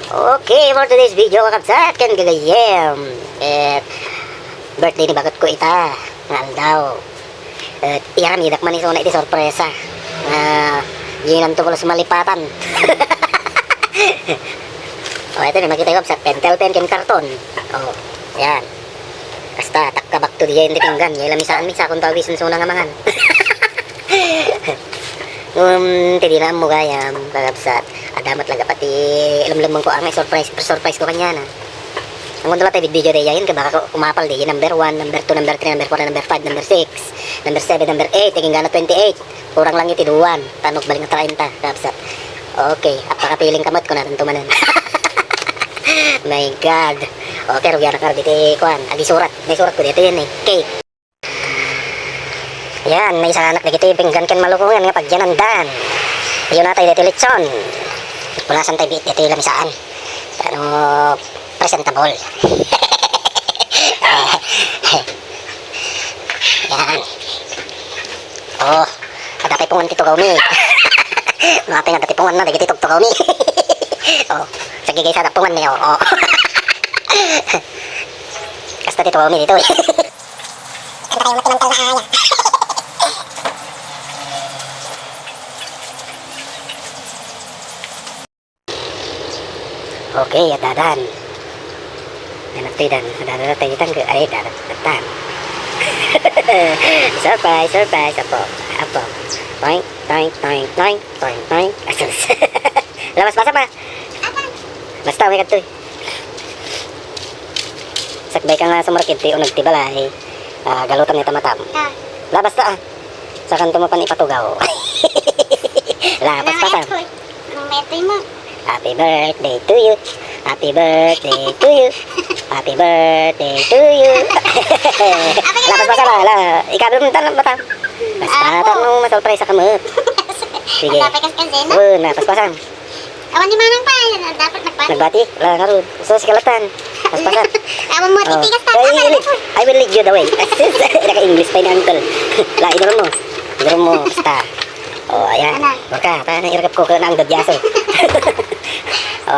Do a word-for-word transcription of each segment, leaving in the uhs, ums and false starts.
Okay, for today's video, kakabsat ken gagayyem, ket birthday ni bagotko ita nga aldaw. Et iyaramidak man isuna iti sorpresa nga dinanto pulos malipatan. O, ito na, makita yu, kabsat, pentel pen ken karton. O, yan. Basta, takka back to diay ti pinggan, diay lamisaan mi, sakonto a wish isuna nga mangan. Um, ti dina ammo gayam, kakabsat. Adda met laga pati lemmengko a nga surprise, surprise ko kaniana. Ammon, dala tayo video diay, ket baka ku-, kumapal diay number one, number two, number three, number four, number five, number six, number seven, number eight, ti inggana twenty-eight. Kurang lang iti duan, tapno agbalin nga treinta, kabsat. Okay, apakapiling ka met, kunana tanto manen. My God. Okay, rugianak ngarud iti kuan, agisurat. Naisuratko ditoy, yan, eh. Cake. Yan, naisalanak dagiti pinggan ken malukongen nga pagyanandan. Iyuna tayo ditoy litson. Punasan tayo biit ditoy lamisaan. Tapno presentable. Yan. O, adda pay pungan ti tugawmi. Mga pinggan, adda pay punganna dagiti tugtugawmi. O, sige, guys, adda punganmi, o, o. Kasta ti tugawmi ditoy. Kanta kayo, matimantal na aya. Okay, addadan. Yan, agtoydan. Addadan, addadan, addadan. Ay, addadan, addadan. Surprise, surprise. Apo, apo. Toink, toink, toink, toink, toink, toink. Asus. Labas, basa pa. Basta, may kadtoy. Sakbay ka nga sumurkit ti uneg ti balay. Ah, galutan ni tamatam. Ah. Labas ta, ah. Sakanto mapan ipatugaw. La, paspasan. Ano nga ito? Ano nga ito mo? Happy birthday to you. Happy birthday to you. Happy birthday to you. Apa ka La, paspasan, la, la. Ikabil mo tan, bata. Basta, Apo. Tan, no, masurprise ka mo. Sige. Ang tapikas kasi, no? Oo, na, paspasan. Awan ni Manang pa, yan, dapat nagbati. Nagbati? La, ngarud. So, sikalatan. Paspasan. Awan mo, Oh. titigas ta, I will, ah, lead, I will lead you the way. Naka-English pa ni Uncle. La, idol mo. Idol mo, basta. O, ayan. Ana. Baka, ta, nairagap ko ka na ang dadyaso. O.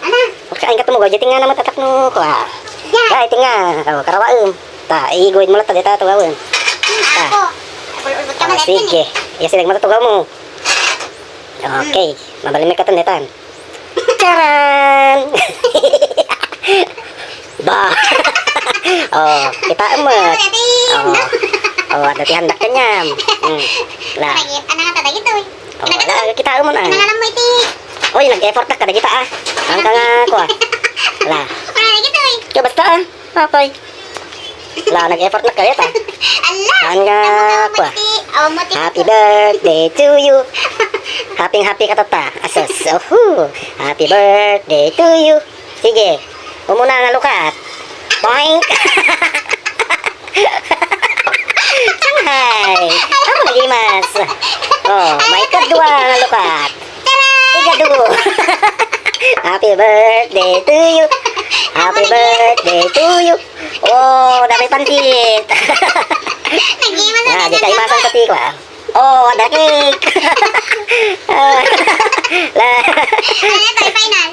Ana. Baka, ang katumo ko, dyan nga naman tatak no ko, ah. Dyan. Dyan, ito nga. O, karawaem. Ta, iguid mo lang ta, dita, tugawen. Ta. Ako. Ulbot-ulbot ka O, malerken, sige. eh. Yes, sige, matutugaw mo. Okay. Mabalin mi katon, ditan. Charan! Ba! O, kitaem met. Ano, dati? O. O, adda ti handak kaniam. Hmm. La. Ano nga ta dagito, eh? O, la, kitaem mo na. Ano nga lang mo iti? Oy, nag-effort na kadagita, ah. Ang ka nga, kuha. La. Ano dagito, eh? Kaya basta, ah. Apay. La, nag-effort na kadagita. Ala! Ang nga, Tama ka, kuha. Mati. Awa mo, ti- Happy birthday to you. Happy, happy ka, tata. Asus. Oho. Happy birthday to you. Sige. Umuna nga lukat. Boing. Shanghai. Amo nagimas. O, may kadua nga lukat. Ikadu. Happy birthday to you. Happy birthday to you. O, dami pansit. Nagimas ang Ah, di ka imasan pati ko, ah. O, adda cake. Ah, la. Ano to, final?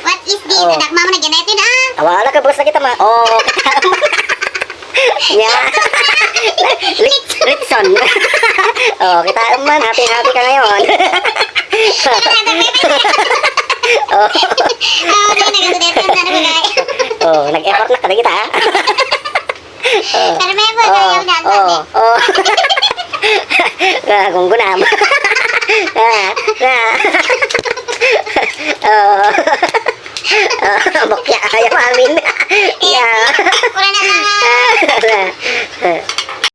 What is this? O. Anak, mama, nagyan na ito na. Awala ka, bukas na kita, ma. O, kita. Ya. Lit-, litson. O, kita man, happy, happy ka ngayon. O. Ah, okay, nagkakadete na, ano ba, guys? O, nag-effort na kadagita, ha? O. Pero may mo, O, ayaw na, o, sabi. O. Na, gunggunam. Na, na. O. O, bukya, ayaw amin. Ya. Wala na lang, ah. Na.